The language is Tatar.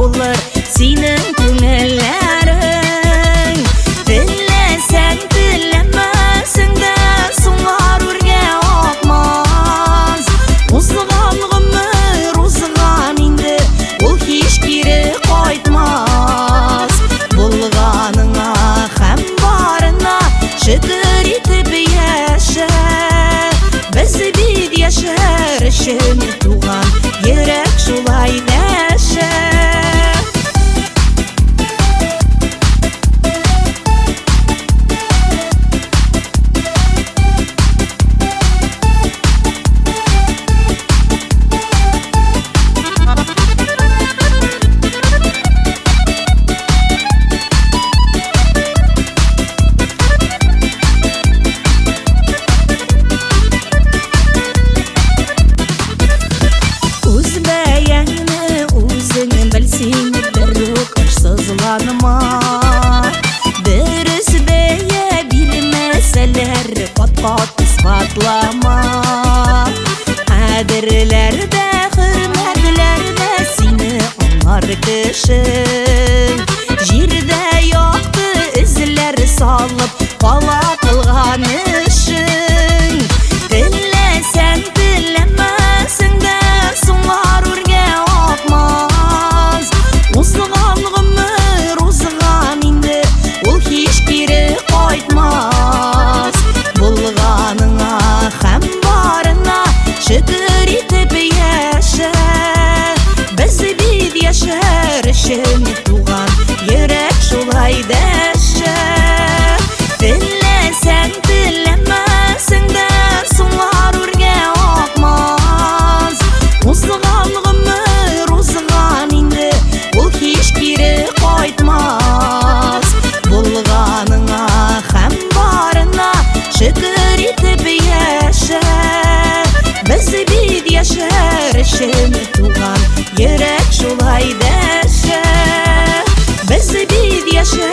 булыр синең күңелләрең. Теләсәң, теләмәсәң дә, сулар үргә акмас. Узган гомер узган инде, ул һич кире кайтмас. Булганыңа һәм барына шөкер итеп яшә. Без бит яшәр өчен туган, йөрәк шулай дәшә. Үз бәяңне үзең бел син, берүк ышсызланма. Дөрес бәя бирмәсәләр, кат-кат исбатлама. Кадерләр дә, хөрмәтләр дә сине аңлар кеше. Җирдә якты эзләр салып кала кылган эшең. Теләсәң, теләмәсәң дә, сулар үргә акмас. Узган гомер узган инде, ул һич кире кайтмас. Булганыңа һәм барына шөкер итеп яшә. Без бит яшәр өчен туган, йөрәк шулай дәшә. Теләсәң, теләмәсәң дә, сулар үргә акмас. Узган гомер узган инде, ул һич кире кайтмас. Булганыңа һәм барына шөкер итеп яшә. Без бит яшәр өчен туган, йөрәк шулай дәшә. Без бит яшәр